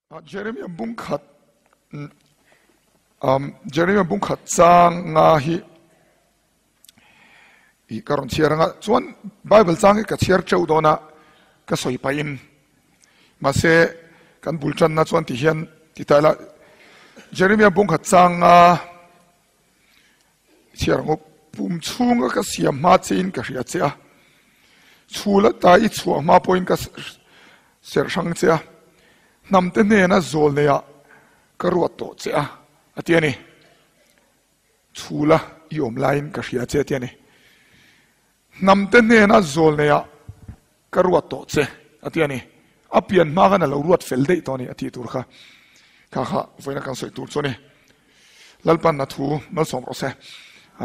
Jeremia bung khat Jeremia bung khat chang nga hi i ka rawn chhiar anga chuan Bible chang hi ka chhiar teuh dawn a ka sawi pahin mahse kan bul tanna chuan ti hian ti ta ila Jeremia bung khat chang nga Chhiar ngawp pum chhunga ka siam hma chein ka hria che a, chhul ata i chhuah hma pawhin ka serh hrang che a, hnamte hnena zawl neiah ka ruat tawh che a, a ti a ni. Chhula i awm laiin ka hria che a ti a ni. Hnamte hnena zawl neiah ka ruat tawh che, a ti a ni. A pian hma khan a lo ruat fel daih tawh a ni, a tih tur kha. Kha kha vawiina kan sawi tur chu a ni. Lalpan a thu malsawm rawh se.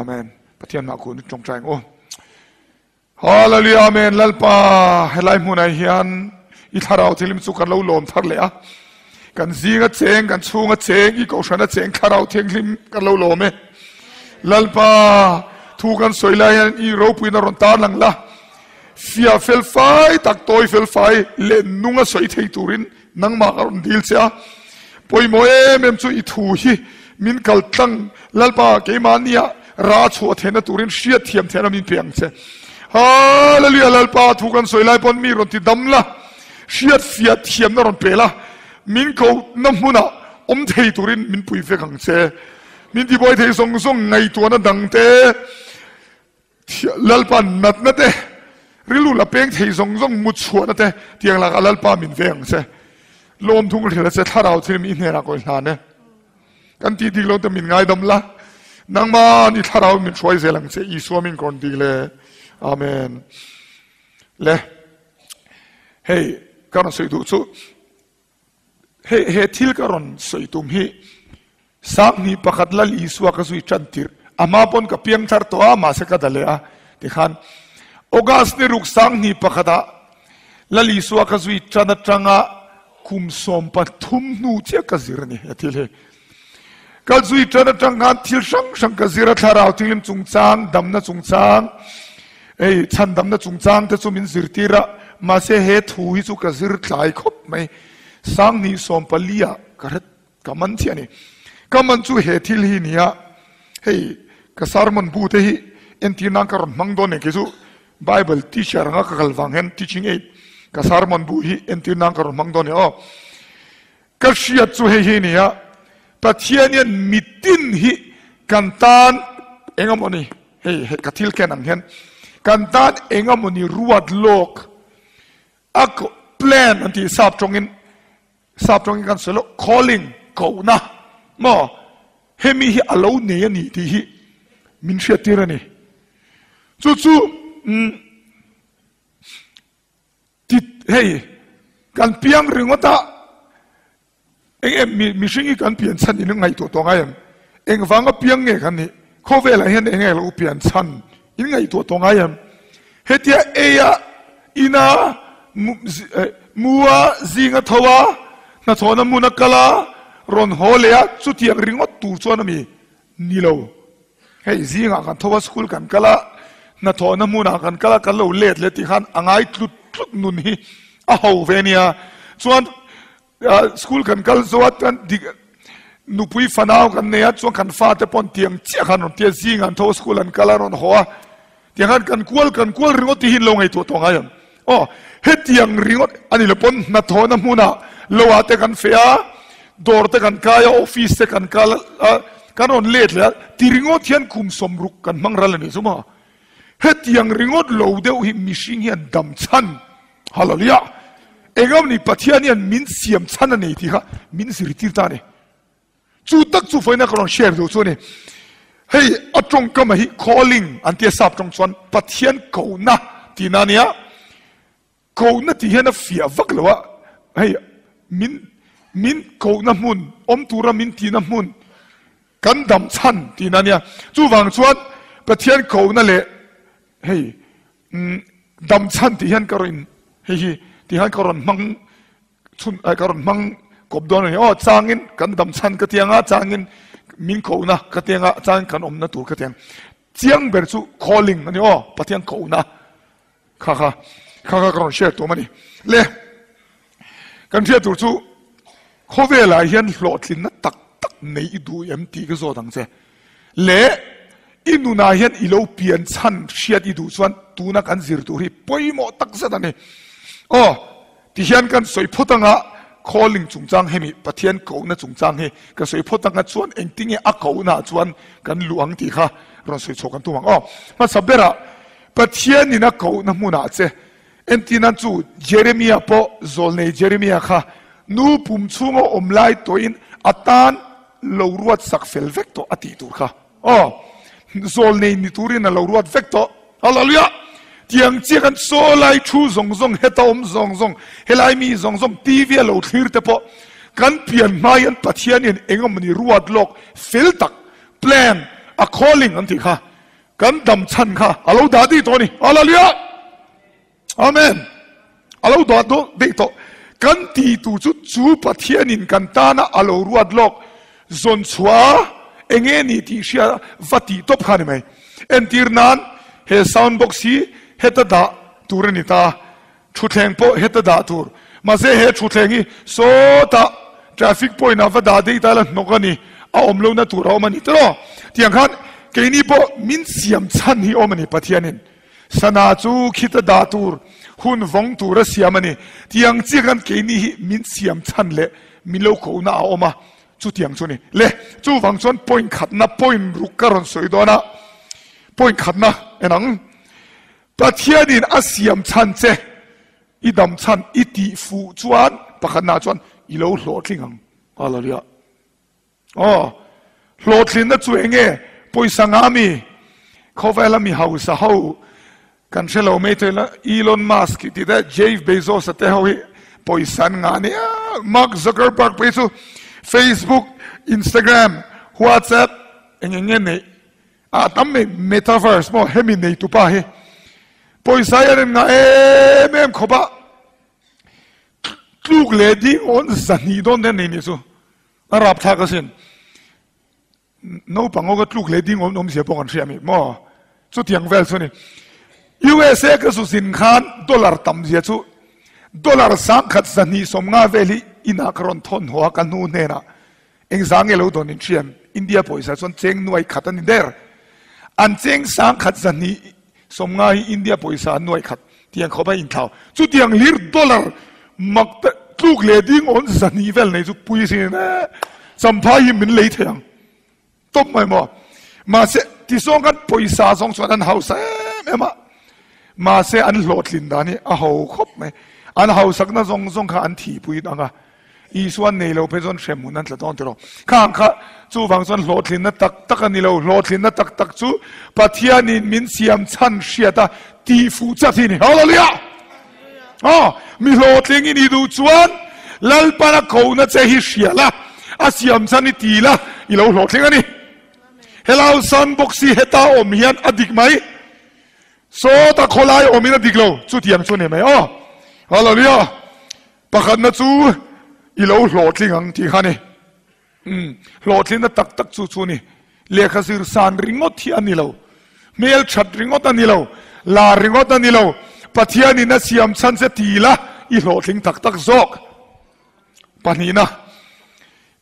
Amen. Pathian mah kun tawngtai ang u. Hallelujah Amen Lalpa helai hmunah hian i thlarau thilim chu kan lo lawm thar leh a. Kan zinga cheng, kan chhunga cheng, i kohhrana cheng thlarau thianghlim kan lo lawm e. Lalpa, thu kan sawi lai hian i ropuina rawn tar lang la. Fia fel fai tak, tawi fel fai leh nunga sawi thei turin nangmah ka rawn dil che a. Pawimawh em em chu i thu hi min kal tlang, Lalpa, keimahnia ra chhuah theihna turin hriat thiam theihna min pe ang che. Hallelujah, Lalpa, thu kan sawi lai pawn mi rawn ti dam la. Hriat fiah thiamna rawn pe la, min kohna hmunah awm thei turin min pui vek ang che. Min tibuai thei zawng zawng ngaihtuahna dang te, Lalpa natna te, rilru la peng thei zawng zawng mut chhuahna te tiang lakah Lalpa min veng ang che. Lawmthung hrilh a che, thlarau thil mi hnenah kawi hlan e. Kan tih dik lo te min ngaidam la, nangmah ni thlarau min hruai zel ang che, Isua min kawn dik le. Amen. Le. Hei ka rawn sawi duh chu hei he thil ka rawn sawi tum hi Sanghnih pakhat Lal Isua ka zui tan tirh a hma pawn ka piang thar tawh a mahse ka da leh a tikhan August ni ruk Sanghnih pakhatah Lal Isua ka zui tan atanga kum 13 hnu chiah ka zir a ni he thil hi. Ka zui tan atang khan thil hrang hrang ka zir a, thlarau thianghlim chungchang, damna chungchang, hei chhandamna chungchang te chu min zirtir a, mahse he thu hi chu ka zir tlai khawp mai. Sanghnih 14 ah ka hre ka man chiah a ni. Ka man chu he thil hi nia, hei ka sermon bu te hi entir nan ka rawn hmang dawn nen kei chu Bible teacher anga ka kal vang hian teaching aid ka sermon bu hi entir nan ka rawn hmang dawn e aw. Ka hriat chu hei hi a ni a, Pathian hian mitin hi kan tan eng emaw ni, hei ka thil ken ang hian kan tan eng emaw ni ruat lawk a plan an tih sap tawngin sap tawngin kan sawi loh calling kohna maw hemi hi a lo nei a ni tih hi min hriattir a ni. Chu chu Ti hei kan piang ringawt a, eng em mi mihring hi kan pian chhan in ngaihtuah tawh ngai em? Engvanga piang nge kan nih? Khawvelah hian eng nge lo pian chhan in ngaihtuah tawh ngai em? Hetia ei a, in a, mu a, zing a tho a, hnathawhna hmun a kal a, rawn haw leh a, chutiang ringawt tur chuan a mi Ni lo. Hei zingah kan tho a, school kan kal a, hnathawhna hmunah kan kal a, kan lo let leh tih khan a ngai tlut tlut nun hi a ho ve nia. Chuan school kan kal zo a, chuan dik nupui fanau kan nei a, chuan kan fate pawh an tiang chiah khan rawn ti a, zingah an tho a, school an kal a, rawn haw a. Tiang khan kan kual kan kual ringawt tih hi in lo ngaihtuah tawh ngai ang. Aw, hetiang ringawt a ni lo pawn hnathawhna hmunah lo ah te kan feh a, dawr te kan kai a, office te kan kal a, kan rawn let leh a, ti ringawt hian kum 60 kan hmang ral a nih chu maw? Hetiang ringawt lo deuh hi mihring hian dam chhan, Hallelujah! Engemaw ni Pathian hian min siam chhan a nei tih kha min zirtir ta a ni. Chu tak chu vawiina ka rawn share duh chu a ni. Hei a tawngkama hi calling an tia sap tawng chuan Pathian kohna tihna a nia. Kohna tih hian a fiah vak lo a, hei min min kohna hmun, awm tura min tihna hmun, kan dam chhan tihna a nia. Chuvang chuan Pathian kohna leh hei dam chhan tih hian ka rawn hei hi tih hian ka rawn hmang Chhun ai ka rawn hmang kawp dawn a ni. Aw, changin kan dam chhan ka tiang a, changin min kohna ka tiang a, changin kan awmna tur ka tiang. Chiang ber chu calling a ni aw, Pathian kohna kha kha kha kha ka rawn share tum a ni. Le, kan hriat tur chu. Khawvelah hian hlawhtlinna tak tak nei i duh em tih ka zawt ang che. Le i nunah hian i lo pian chhan hriat i duh chuan tuna kan zir tur hi pawimawh tak zet a ni. Aw, tihian kan sawi phawt anga calling chungchang hemi Pathian kohna chungchang hi ka sawi phawt anga chuan engtinge a kohnaah chuan kan luh ang tih kha rawn sawi chhuah kan tum ang. Aw, hmasa berah Pathianin a kohna hmunah che Entirna chu Jeremia pawh zawlnei Jeremia kha nu pum chhunga awm lai tawhin a tan lo ruat sak fel vek tawh a tih tur kha. Aw, zawlnei ni turin a lo ruat vek tawh. Hallelujah! Tiang chiah kan saw lai thu zawng zawng, heta awm zawng zawng, helai mi zawng zawng, TV a lo thlir te pawh kan pian hma hian Pathian hian eng emawni ruat lawk fel tak, plan, a calling an tih kha Kan dam chhan kha a lo dah dih tawh a ni. Hallelujah! Amen! A lo dah dih tawh. Kan ti tu chu chu Pathianin kan tana a lo ruat lawk zawn chhuah eng nge ni tih hria va tih tawp kha a ni mai. Entir nan he sound box hi heta dah tur a ni ta. Thutthleng pawh heta dah tur. Mahse he thutthleng hi sawtah traffic point ah va dah daih ta ila hnawk a ni, a awm lohna tur a awm a ni tawh. Tiang khan keini pawh min siam chhan hi awm a ni Pathianin. Sana chu khita dah tur, hun vawng tur a siam a ni. Tiang chiah khan keini hi min siam chhan leh min lo kohna a awm a, chutiang chu a ni. Le, chuvang chuan point khatna, point ruk ka rawn sawi dawn a, point khatna en ang. Pathianin a siam chhan che i dam chhan i tih fuh chuan pakhatnaah chuan i lo hlawhtling ang. Hallelujah. Aw, hlawhtlinna chu eng nge? Pawisa nga mi, khawvela mi hausa ho kan hre lo mai thei la, Elon Musk tih te, Jeff Bezos a te ho hi pawisa an ngah nia. Mark Zuckerberg phei chu Facebook, Instagram, WhatsApp eng eng nge neih A tam mai metaverse maw hemi neitu pa hi pawisa hian an ngah em em khawp a, tluk leh ding awn zahnih dawn te an nei nih chu a rapthlak asin. Naupang ho ka tluk leh ding awn awmzia pawh kan hria mi maw chutiang vel chu a ni. USA ka zu zin khan dollar tam zia chu dollar 10,000 250 vel hi inah ka rawn thawn haw a ka hnu hnenah Engzah nge lo dawn in hriam? India pawisa chuan cheng nuai khat a ni der. An cheng 10,000 250 hi India pawisa an nuai khat tiang khawp a inthlau. Chutiang hlir dollar mak te tluk leh ding awn 200 vel nei chu pui sin e. Champhai hi min lei thei ang tawp mai maw? Mahse tizawng khan pawisa zawng chuan an hausa em em a. Mahse an hlawhtlin dan hi a ho khawp mai. An hausakna zawng zawng kha an thihpui ang a. Isua nei lo phei chuan hremhmun an tla dawn tiraw? Khang kha chuvang chuan hlawhtlinna tak tak a ni lo. Hlawhtlinna tak tak chu Pathianin min siam chhan hriat a tih fuh chat hi a ni. Hallelujah! Aw, mi hlawhtling i nih duh chuan Lalpan a kohna che hi hria la, a siam chhan i ti la, i lo hlawhtling a ni. Hello sandbox hi heta awm hian a dik mai. Sawta khawlai awmin a dik lo. Chutiang chu a ni mai. Aw, Hallelujah! Pakhatna chu i lo hlawhtling ang tih kha a ni. Umm, hlawhtlinna tak tak chu chu a ni. Lehkha zir san ringawt hi a ni lo. Hmel that ringawt a ni lo. Lar ringawt a ni lo. Pathianin a siam chhan che ti la i hlawhtling tak tak zawk. Pahnihna,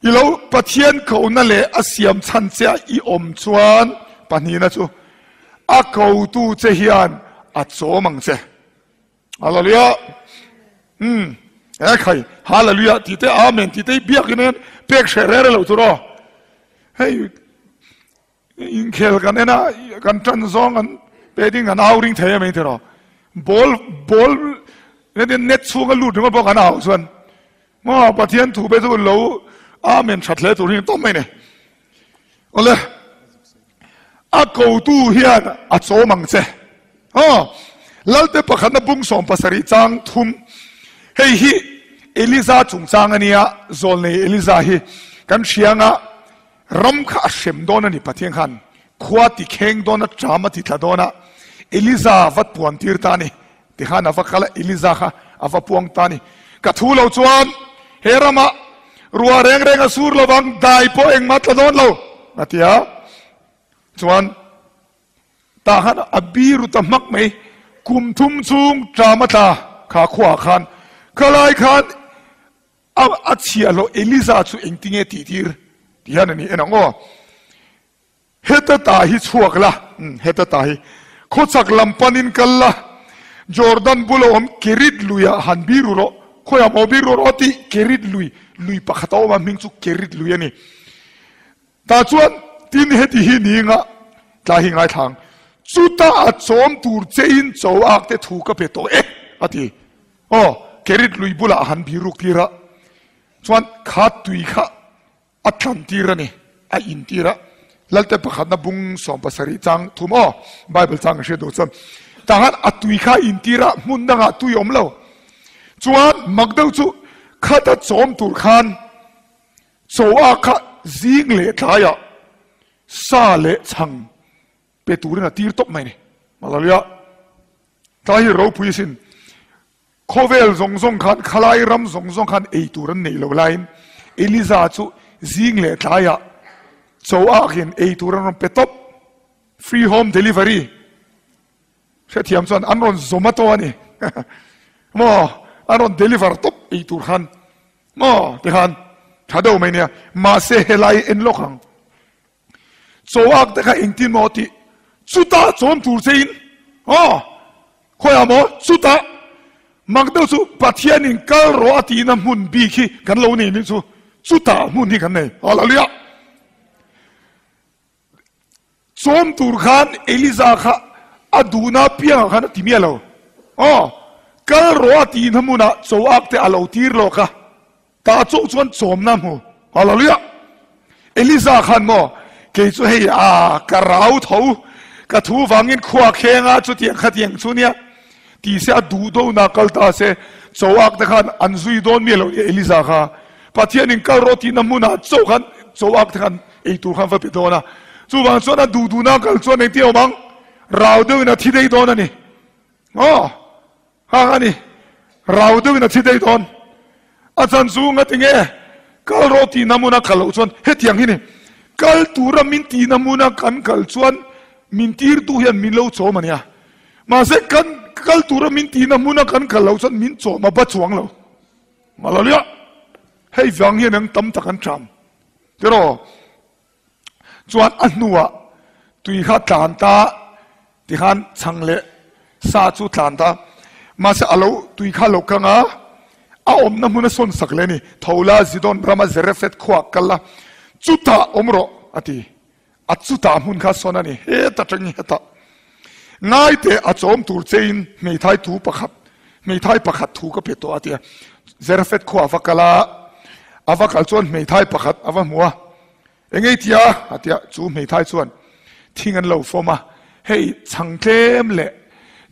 i lo Pathian kohna leh a siam chhan che a i awm chuan pahnihna chu a kotu che hian a chawm ang che. Hallelujah. Hmm. E khai hallelujah ti te amen ti te biak in hian pek hre re lo chu ro. Hei inkhel kan ena kan tan zawng an pe ding an au ring thei mai thero. Ball ball net net chhunga lut ringawt pawh kan au chuan maw Pathian thu pe chu lo amen that hle tur hi tawp mai ni. Awle a kotu hian a chawm ang che. Aw, Lalte pakhatna bung 17 chang thum. Hei hi Eliza chungchang a nia, zawlnei Eliza hi kan hria anga ram kha a hrem dawn a ni Pathian khan khua ti kheng dawn a, ṭam a ti tla dawn a, Eliza va puan tir ta a ni. Tikhan a va kal a, Eliza kha a va puang ta a ni. Ka thu lo chuan he ramah ruah reng reng a sur lovang, dai pawh engmah tla dawn lo, a ti a. Chuan tah khan a biru ta hmak mai, kum thum chhung ṭam a tla kha khuaah khan, khalai khan. A a chhiahhlawh Eliza chu engtinge tih tir? Ti hian a ni en ang aw. Heta ta hi chhuak la, umm heta ta hi khawchhak lam panin kal la, Jordan bula awm Kerit luiah han bir u rawh, khawiah maw bir u rawh tih Kerit lui, lui pakhat a awm a hming chu Kerit lui a ni. Tah chuan tin heti hi ni nga tlai hi ngaithla ang, chuta a chawm tur che in cho ak te thu ka pe tawh e a ti. Aw, Kerit lui bulah han bir ruk tir a, chuan kha tui kha a tlan tir a ni, a in tir a. Lalte pakhatna bung 70 chang thum aw, Bible chang ka hriat duh chuan tah khan a tui kha a in tir a, hmun dangah tui a awm lo. Chuan mak deuh chu khata chawm tur khan chaw a kha zing leh tlaiah sa leh chhang pe turin a tir tawp mai a ni. Hallelujah! Tlai hi ropui asin. Khawvel zawng zawng khan, khalai ram zawng zawng khan ei tur an neih loh laiin Eliza chu zing leh tlaiah chaw akin ei tur an rawn pe tawp. Free home delivery. Hrethiam chuan an rawn zawm a tawh a ni. Maw? An rawn deliver tawp ei tur khan. Maw? Tikhan tha deuh mai nia. Mahse helai en lawk ang. Chaw ak te kha engtin maw tih chutah chawm tur che in aw khawiah maw chutah mak deuh chu Pathian in kal rawh a tihna hmun bik hi kan lo nei nih chu chutah hmun hi kan nei hallelujah chawm tur khan Eliza kha a duhna piangah khan a ti miah lo aw kal rawh a tihna hmunah chaw ak te a lo tir lawk a Tah chauh chuan chawmna hmu. Hallelujah! Eliza khan maw, kei chu hei a ka rau tho, ka thu vangin khua kheng a, chutiang khatiang chu nia ti se a duh dona kal ta se, chauak te khan an zui dawn mi lo nia Eliza kha. Pathianin kal rawh tihna hmunah chauh khan chauak te khan ei tur khan va pe dawn a. Chuvang chuan a duh duhna kal chuan engtin awm ang? Rau deuhin a thi daih dawn a ni. Aw! Hang a ni, rau deuhin a thi daih dawn. A chan chu ngati nge kal rawh tihna hmuna kal loh chuan hetiang hi ni, kal tura min tihna hmuna kan kal chuan min tirtu hian min lo chawm a nia. Mahse kan kal tura min tihna hmuna kan kal loh chuan min chawm a ba chuang lo. Hallelujah! Hei vang hian ang tam tak an ṭam. Tiraw? Chuan a hnuah tui kha tlan ta tikhan chhang leh sa chu tlan ta. Mahse a lo tui kha lo kang a, a awmna hmun a sawn sak leh a ni. Tho la Zidon rama Zarephath khuaah kal la, chutah awm rawh a ti. A chutah hmun kha sawn a ni, heta tangin hetah. Ngai teh a chawm tur chein hmeithai thu pakhat, hmeithai pakhat thu ka pe tawh a ti a. Zarephath khuaah a va kal a, a va kal chuan hmeithai pakhat a va hmu a. Engei tia? a ti a, chu hmeithai chuan thing an lo fawm a, hei chhang tlem leh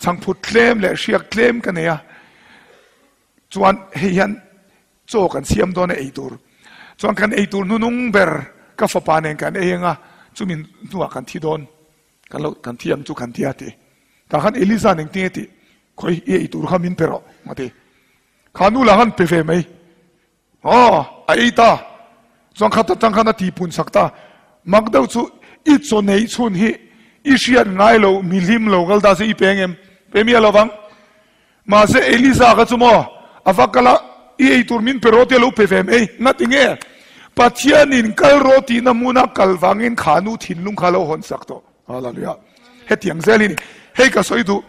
chhangphut tlem leh hriak tlem ka nei a, chuan hei hian chaw kan siam dawn a ei tur, chuan kan ei tur hnunung ber ka fapa nen kan ei anga chumi hnuah kan thi dawn, kan lo kan thi ang chu kan ti a ti. Tah khan Eliza nen tinge tih, khawi i ei tur kha min pe rawh a ti. Kha nu lah khan pe ve mai. Aw, a ei ta. Chuan khat atang khan a tihpun sak ta. Mak deuh chu i chaw neih chhun hi i hriat ngai lo, mi hlim lo kal ta se i pe ang em? Pe miah lo vang. Mahse Eliza kha chu maw a va kal a, i ei tur min pe rawh tia lo pe ve mai. Ngati nge? Pathianin kal rawh tihna hmuna kal vangin kha nu thinlung kha a lo hawn sak tawh. Hallelujah. Hetiang zel hi ni. Hei ka sawi duh.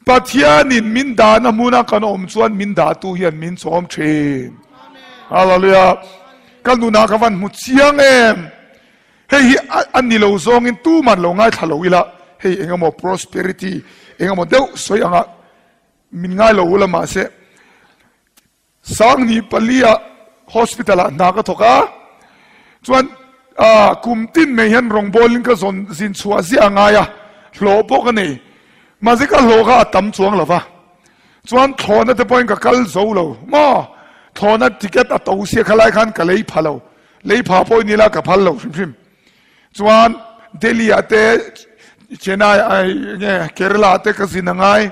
Pathianin min dahna hmuna kan awm chuan min dahtu hian min chawm thin. Hallelujah. Ka nunah ka van hmu chiang em. Hei hi a ni lo zawngin tuman lo ngaithla lo ila hei engemaw prosperity engemaw deuh sawi anga min ngai lo ula mahse Sangni palia hospital ah hna ka thawk a, chuan kum tin mai hian rawngbawlin ka zawn zin chhuah ziah a ngai a, hlawh pawh ka nei. Mahse ka hlawh kha a tam chuang lo va, chuan thlawhna te pawhin ka kal zo lo maw, thlawhna ticket a to sia kha lai khan ka lei pha lo, lei pha pawh ni la ka phal lo hrim hrim. Chuan Delhi ah te Chennai ai nge Kerala ah te ka zin a ngai.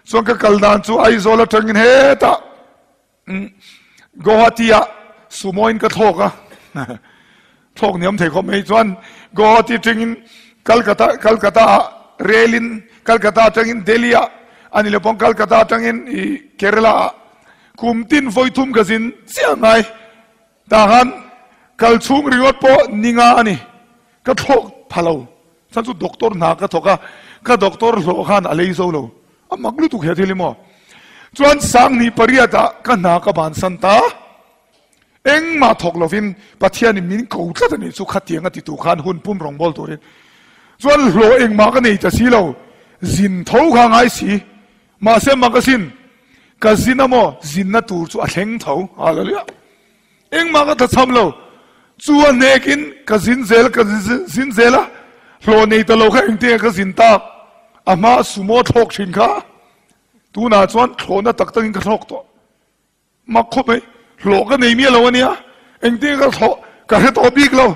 Chuan ka kal dan chu Aizawl atangin hetah Guwahati ah sumo in ka thlawk a. Thlawk ni awm thei khawp mai. Chuan Guwahati atangin Calcutta Calcutta ah rail in Calcutta atangin Delhi ah ani lo pawh Calcutta atangin i Kerala ah. Kum tin vawi thum ka zin chiah ngai. Tah khan kal chhung ringawt pawh ni nga a ni. Ka thlawk pha lo. Chhan chu doctor hna ka thawk a, ka doctor hlawh khan a lei zo lo. A mak lutuk he thil hi maw. Chuan Sanghnih pariat ah ka hna ka bansan ta. Engmah thawk lovin Pathianin min ko tlat a nih chu khatiang a titu khan hun pum rawngbâwl turin chuan hlawh engmah ka nei ta si lo, zin tho kha a ngai si. Mahse mak asin, ka zin a maw? Zinna tur chu a thleng tho. Hallelujah! Engmah ka tlachham lo. Chu a hnekin ka zin zel ka zin zel a, hlawh nei ta lo kha engtin nge ka zin tak? A hmaa sumo thlawk thin kha tunah chuan thlawhna tak takin ka thlawk tawh. Mak khawp mai, hlawh ka nei miah lo a nia, engtin ka thlawh ka hre tawh bik lo,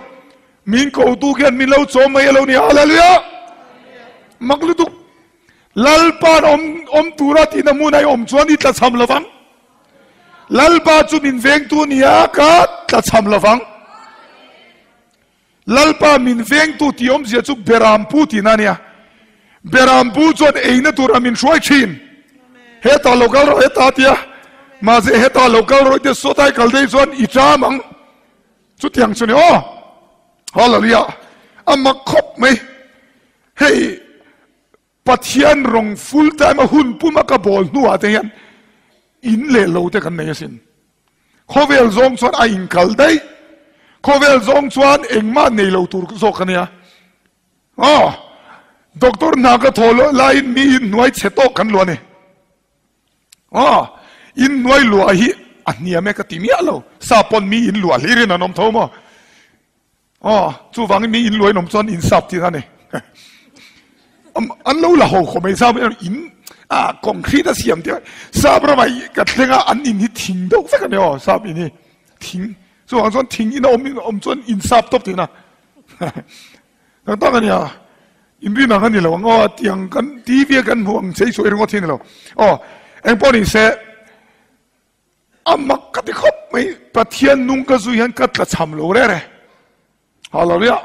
min kotu khian min lo chawm mai a lo ni, Hallelujah! Mak lutuk, Lalpa'n awm awm tura tihna hmun a i awm chuan i tlachham lo vang, Lalpa chu min vengtu nia ka tlachham lo vang. Lalpa min vengtu tih awmzia chu Berampu tihna a nia. Berampu chuan eina tura min hruai thin. Hetah lo kal rawh heta tia. Mahse hetah lo kal rawh tia sawtai kal daih chuan i ṭam ang. Chutiang chu ni aw. Hallelujah. A mak khawp mai. Hei Pathian rawng full time a hun puma ka bawl hnuah te hian in leh lo te kan nei asin. Khawvel zawng chuan a inkal daih. Khawvel zawng chuan engmah nei lo tur zawk a nia. Aw, doctor hna ka thaw loh laiin mi in hnuai chhe tawk kan luah a ni. Aw, in hnuai luah hi a hniam e ka ti miah lo. Sap pawn mi in luah hlirin an awm tho maw? Aw, chuvangin mi in luain awm chuan in sap tih a ni. An lo la ho khawp mai, sap in a concrete a siam tih sap ramah ka thleng a, an in hi thing deuh vek a ni aw, sap in hi thing. Chuvang chuan thing in a awm awm chuan in sap tawp tihna. Tak tak a nia, in rin ang a ni lo ang aw, tiang kan TV a kan hmuh ang chei sawi ringawt hi a ni lo. Aw, engpawh ni se, A mak ka ti khawp mai, Pathian nung ka zui hian ka tla cham lo rere. Hallelujah.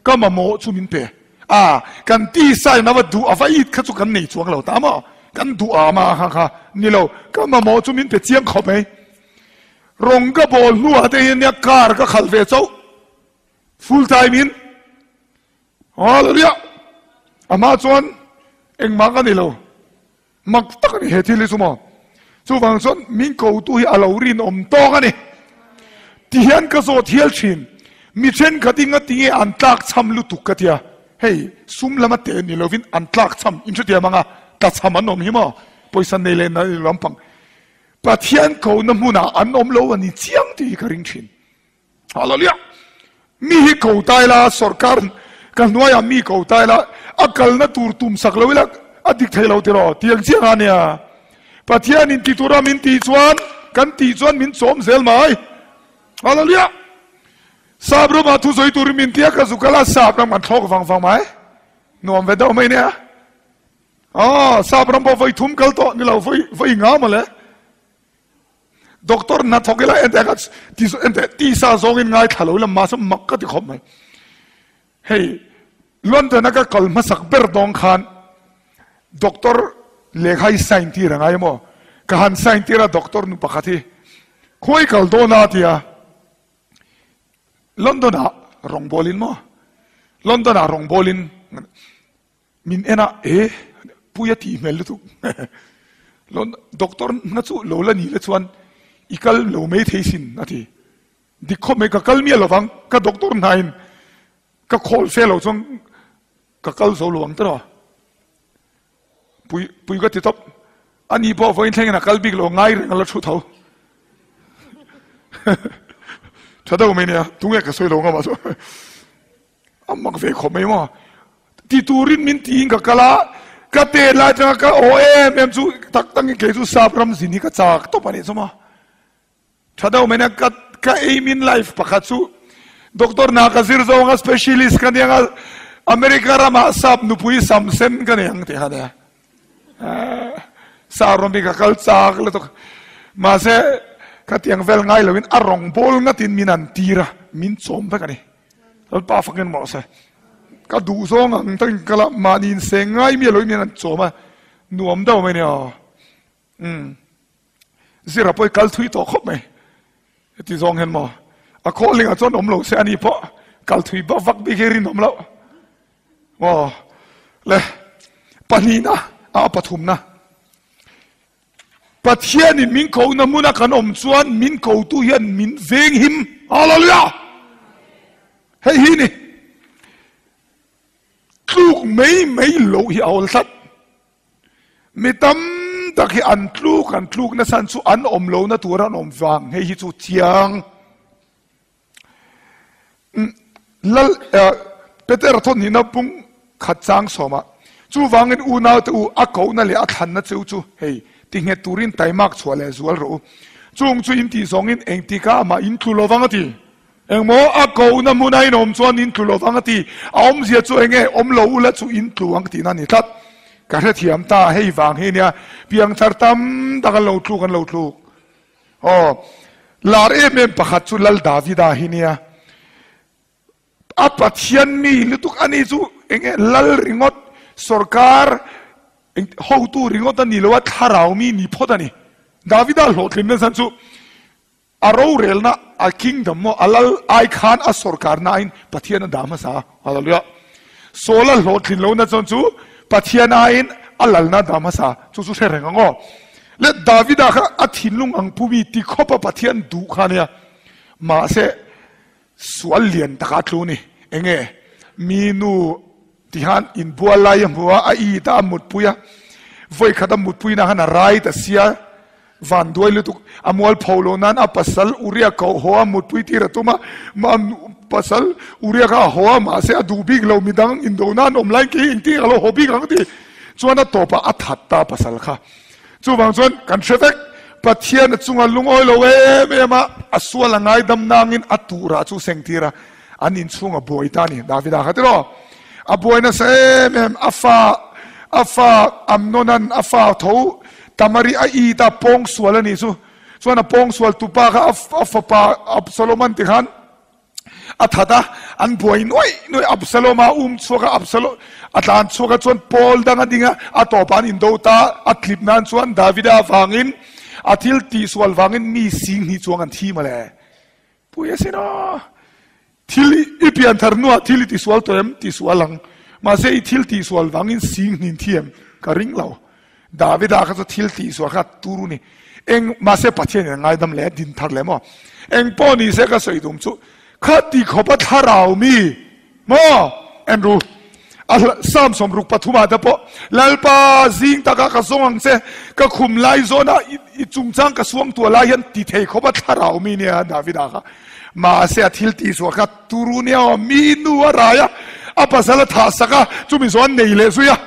Ka mamawh chu min pe. A, kan tisa in ava duh ava it kha chu kan nei chuang lo ta maw? Kan duh a ma kha kha ni lo, ka mamawh chu min pe chiang khawp mai. Rawng ka bawl hnuah te hian nia car ka khalh ve chauh. Full time in. Hallelujah. Amah chuan engmah ka ni lo. Mak tak a ni he thil hi chu maw? Chuvang chuan min kotu hi a lo rinawm tawk a ni. Ti hian ka zawt hial thin. Mi thenkhat hi ngatinge an tlakchham lutuk ka tia. Hei sum lama te ni lovin an tlakchham in hrethiam ang a, tlachham an awm hi maw? Pawisa nei leh nei lo lampang. Pathian kohna hmunah an awm lo a ni chiang tih hi ka ring thin. Hallelujah! Mi hi ko ta ila, sorkar ka hnuaiah mi ko ta ila, a kalna tur tum sak lo ila a dik thei lo tiraw? Tiang chiang a nia. Pathian in ti tura min tih chuan, kan tih chuan min chawm zel mai. Hallelujah! Sap ramah thusawi turin min tia ka zu kal a, sap ram kan thlawk vang vang mai. Nuam ve deuh mai nia. Aw, sap ram pawh vawi thum kal tawh ni lo, vawi vawi nga mawle. Doctor hna thawk ila ente ka ti ente tisa zawngin ngaithla lo ila mahse mak ka ti khawp mai. Hei London a ka kal hmasak ber dawng khan doctor lehkha hi sign tir a ngai maw? Ka han sign tir a doctor nu pakhat hi khawi kal dawn a tia London ah rawngbawlin maw? London ah rawngbawlin Min en a, E, Puia tih hmel lutuk. Doctor hna chu lo la ni le chuan i kal lo mai thei sin, a ti. Dik khawp mai, ka kal miah lovang, ka doctor hnain ka khawl fe lo chuan ka kal zo lo ang tiraw. Pui, pui ka ti tawp. Ani pawh vawiin thlengin a kal bik lo, ngai reng a la thu tho. Tha deuh mai nia, tunge ka sawi lo ngam ah chuan. A mak ve khawp mai maw? Ti turin min tiin ka kal a, ka tet lai atanga ka aw em em chu tak takin kei chu sap ram zin hi ka chak tawp a nih chu maw. Tha deuh mai nia ka ka aim in life pakhat chu doctor hna ka zir zawng a specialist ka nia nga America ramah sap nupui sam sen ka nei ang tih kha nia. Sap ram hi ka kal chak lutuk mahse khatiang vel ngai loin a rawngbawl ngatin min an tir a min chawm vek a ni. Lalpa fakin mawh se. Ka duh zawng ang takin ka kal a, mahni in seng ngai mi a lo in an chawm a, nuam deuh mai nia. Umm. Zira pawh i kal thui tawh khawp mai. Heti zawng hian maw a calling ah chuan awm lo se ani pawh kal thui vak vak bik hi rinawm loh. Maw le pahnihna a pathumna Pathianin min kohna hmuna kan awm chuan min kotu hian min veng him. Hallelujah! Hei hi ni tluk mai mai loh hi a awl tlat. Mi tam tak hi an tluk an tluk na chhan chu an awm lohna tur an awm vang hei hi chu chiang. Lal Peter thawhnihna pung khat chang sawmah chuvangin unaute u a kohna leh a thlanna cheu chu hei tinghet turin taimak chhuah leh zual rawh u. Chung chu in tih zawngin engtikah amah in tlu lovang a ti. Engmaw a kohna hmuna in awm chuan in tlu lovang a ti. A awmzia chu enge awm lo ula chu in tlu ang tihna a ni tlat. Ka hrethiam ta, hei vang hi nia piangthar tam tak an lo tluk an lo tluk. Aw, lar em em pakhat chu Lal Davida hi nia. A Pathian mi lutuk a ni chu enge lal ringawt sorkar hotu ringawt a ni lo a, thlarau mi ni phawt a ni. Davida hlawhtlinna chhan chu A rorelna, a kingdom maw, a lal ai khan a sorkarna aiin Pathian a dah hmasa a. Hallelujah. Saul a hlawhtlin lohna chuan chu Pathian aiin a lalna a dah hmasa. Chu chu hre reng ang aw. Le Davida kha a thinlung ang pu mi ti khawpa Pathian duh kha nia. Mahse sual lian taka a tlu ni. Enge? Mi nu ti khan inbual lai a hmu a, a it a, a mutpui a. Vawi khat a mutpui na khan a rai ta sia. Van duai lutuk, a mual pho lo nan a pasal Uria koh haw a mutpui tir a tum a, a pasal Uria kha a haw a, mahse a duh bik lo, midang indo nan awm laiin kei engtin ka lo haw bik ang ti chuan a tawpah a that ta pasal kha. Chuvang chuan kan hre vek, Pathian a chunga lungawi lo em em a, a sual a ngaidam nangin a turah chu seng tir a, an inchhung a buai ta a ni, Davida kha tiraw? A buai nasa em em, a fa, a fa Amnonan a fa tho Tamari a it a, pawng sual a nih chu. Chuan a pawng sual tupa kha a fapa Absalom-an ti khan a that a, an buai nuaih nuaih Absalom-a a um chhuak a, Absalom a tlan chhuak a, chuan pawl dang a ding a, a tawpah an indo ta, a tlip nan chuan Davida vangin a thil tihsual vangin mi singhnih chuang an thi mawle. Pui a sin aw. Thil i pian thar hnuah thil i tisual tawh em? Tisual ang. Mahse i thil tihsual vangin sing hnin thi em? Ka ring lo. Davida kha chu thil tihsual kha turu ni. Eng, mahse Pathian in a ngaidam leh a din thar leh maw? Eng pawh ni se ka sawi tum chu kha ti khawpa thlarau mi Maw? Andrew, a hla Psalm 63 ah te pawh, Lalpa, zing takah ka zawng ang che, ka khum lai zawnah i chungchang ka suang tuah lai hian ti thei khawp a thlarau mi nia Davida kha. Mahse a thil tih chhuah kha turu nia aw, mi nu a rai a, a pasal a thah sak a, chumi zawh a nei leh zui a.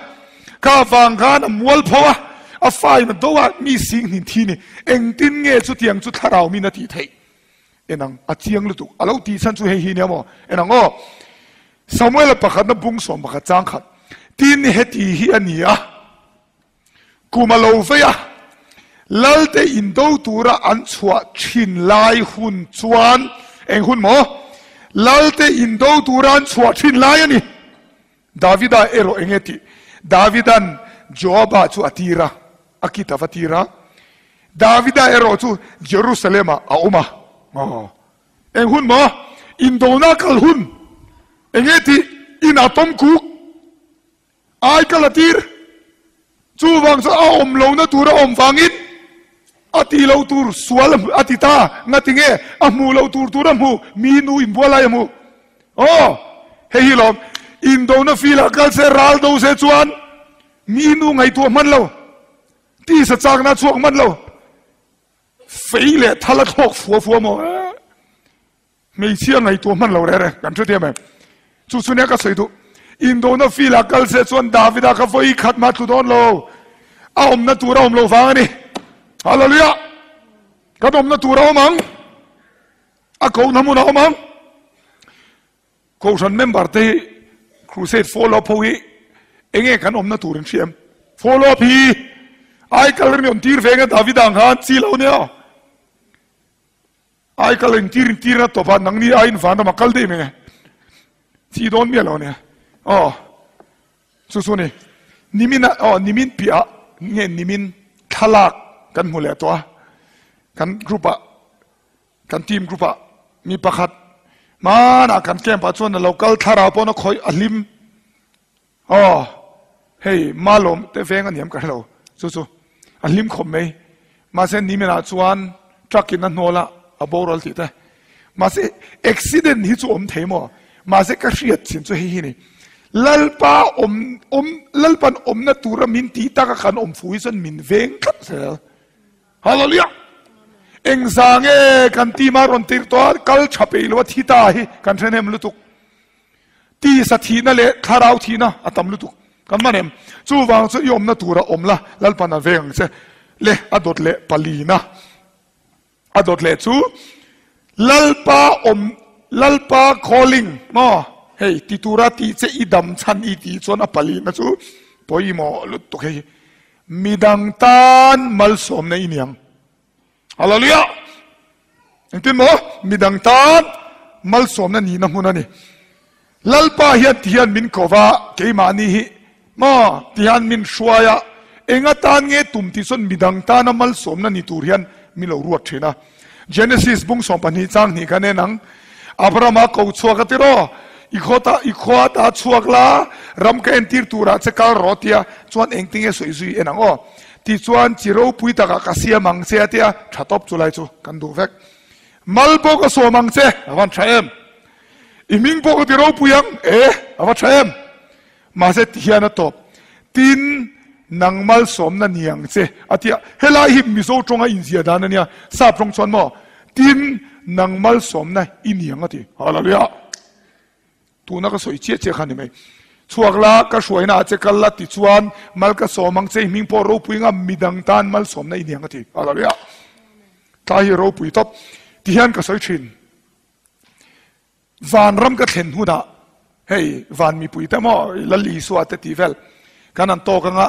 Kha vang khan a mual pho a, a fa in a do a, mi sing hnin thi ni. Engtin nge chutiang chu thlarau min a tih theih? Enang a chiang lutuk a lo tih chhan chu hei hi nia maw? Enang aw, Samuela pakhatna bung 11 chang khat tin heti hi a ni a, kum a lo vei a, Lalte indo tura an chhuah thin lai hun chuan eng hun maw? Lalte indo tura an chhuah thin lai a ni. Davida erawh enge tih? Davidan Joaba chu a tir a, a kit a va tir a. Davida erawh chu Jerusalem-ah a awm a. Aw, eng hun maw? Indona kal hun. Enge tih? Inah tawm kuk. Ai kal a tir. Chuvang chuan a awm lohna tur a awm vangin a tih loh tur sual a ti ta. Ngati nge a hmuh loh tur tur a hmu? Mi nu inbual lai a hmu. Aw, hei hi lawm. Indona field ah kal se, ral do se chuan mi nu ngaihtuah hman lo, tisa chakna a chhuak hman lo, fei leh thal a thlawk fua fua maw? Hmeichhia ngaihtuah hman lo reh reh kan hrethiam em? Chu chu nia ka sawi duh. Indona field ah kal se chuan Davida kha vawi khat mah tlu dawn lo. A awmna tur a awm lo vang a ni. Hallelujah! Kan awmna tur a awm ang. A kohna hmun a awm ang. Kohhran member te hi crusade follow up ho hi enge kan awmna tur in hria em? Follow up hi ai kal rin awm tir ve nge Davida ang khan chi lo nia. Ai kal in tir in tir na tawp a nangni aiin vanram a kal daih mai nge chi dawn miah lo nia aw chu chu ni nimin a aw nimin piah nge nimin thlalak kan hmu leh tawh a. Kan group ah, kan team group ah mi pakhat hmanah kan camp ah chuan a lo kal thlarau pawn a khawih a hlim. Aw, hei Malawm te veng a niam ka hrelo chu chu a hlim khawp mai. Mahse nimin ah chuan truck in a hnawl a, a boral tih te. Mahse accident hi chu awm thei maw? Mahse ka hriat chin chu hei hi ni. Lalpa awm awm Lalpan awmna tura min tih taka kan awm fu hi chuan min veng tlat zel. Hallelujah! Engza nge kan team a rawn tir tawh a, kal tha peih lo a thi ta hi kan hre hnem lutuk. Tisa thihna leh thlarau thihna a tam lutuk. Kan man em? Chuvang chu i awmna tura awm la, Lalpan a veng ang che. Le a dawt leh palina. A dawt leh chu Lalpa awm Lalpa calling maw hei ti tura tih che i dam chhan i tih chuan a palina chu pawimawh lutuk hei hi. Midang tan malsawmna i niang. Hallelujah! Engtin maw? Midang tan malsawmna nihna hmun a ni. Lalpa hian ti hian min ko va, keimahni hi maw ti hian min hruai a, eng atan nge tum tih chuan midang tana malsawmna ni tur hian min lo ruat thin a. Genesis bung 12 chang hnih khan en ang. Abrahama ko chhuak a ti raw, I khawta i khua ta chhuak la, ram ka entir turah che kal rawh tia chuan engtinge sawi zui en ang aw. Tichuan chi ropui takah ka siam ang che a tia, tha tawp chu lai chu kan duh vek. Mal pawh ka sawm ang che, a van tha em. I hming pawh ka ti ropui ang, e, a va tha em. Mahse ti hian a tawp, Tin, nang malsawmna ni ang che, a ti a. Helai hi Mizo tawnga inzia dan a nia, sap tawng chuan maw, Tin, nang malsawmna i ni ang a ti. Hallelujah! Tuna ka sawi chiah chiah kha ni mai. Chhuak la, ka hruaina ah che kal la tichuan mal ka sawm ang che, i hming pawh ropui anga midang tan malsawmna i ni ang a ti. Hallelujah! Tlai hi ropui tawp. Ti hian ka sawi thin. Vanram ka thlen hunah hei van mipui te maw Lal Isua te tih vel kan han tawk anga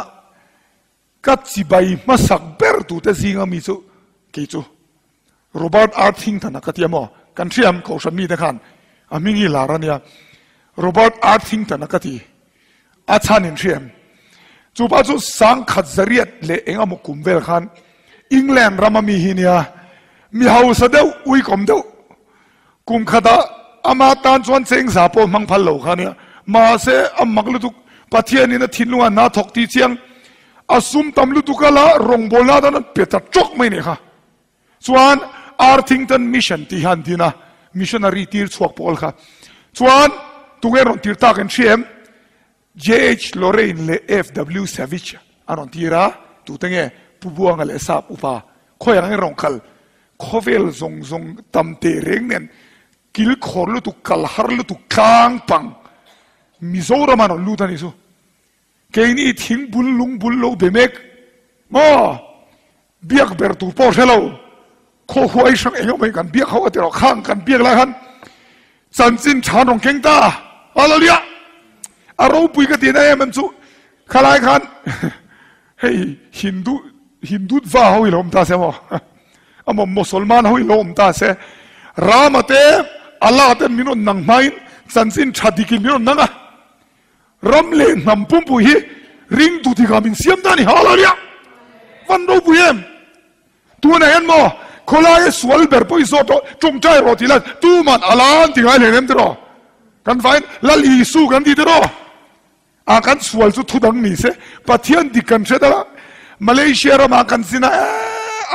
ka chibai hmasak ber tute zinga mi chu kei chu Robert Arthington a ka tia maw kan hriam kohhran mite khan a hming hi lar ania Robert Arthington a ka ti a chhan in hriam chupa chu sangkhat zariat leh engemaw kum vel khan England rama mi hi nia mi hausa deuh uikawm deuh Kum khatah ama tan chuan chengza pawh hmang phal lo kha a nia. Mahse, a mak lutuk, Pathianin a thinlungah hna thawk tih chiang, a sum tam lutuk a la rawngbawlna atan an pe ta tawk mai nih kha. Chuan Arthington Mission tih hian din a, missionary tir chhuak pawl kha. Chuan tunge rawn tir tak in hria em? JH Lorraine leh FW Savage an rawn tir a, tute nge Pu Buanga leh Sap upa khawi ang in rawn kal khawvel zawng zawng tam teh reng nen kil khawr lutuk kal har lutuk tlang pang Mizoram an rawn lut a nih chu keini thing bul lung bul lo be mek maw Biak ber tur pawh hre lo, khaw huai hrang eng emaw kan biak ho a ti rawh, khang kan biak lai khan chanchin tha an rawn keng ta, Hallelujah! A ropui ka tihna em em chu khalai khan hei Hindu Hindutva ho hi lo awm ta se maw amaw Mosolman ho hi lo awm ta se Rama te Allah ten min rawn nang hmain chanchin tha dikin min rawn nang a. Ram leh hnam pumpui hi ringtu tikah min siam ta a ni. Hallelujah! Van ropui em! Tunah hian maw khawlaia sual ber pawh i zawt rawh, tawngtai rawh tih la tuman a la an ti ngai hlen em tiraw? Kan vain Lal Isu kan ti tiraw? A kan sual chu thudang ni se, Pathian dik kan hre dal a, Malaysia ramah kan zin a,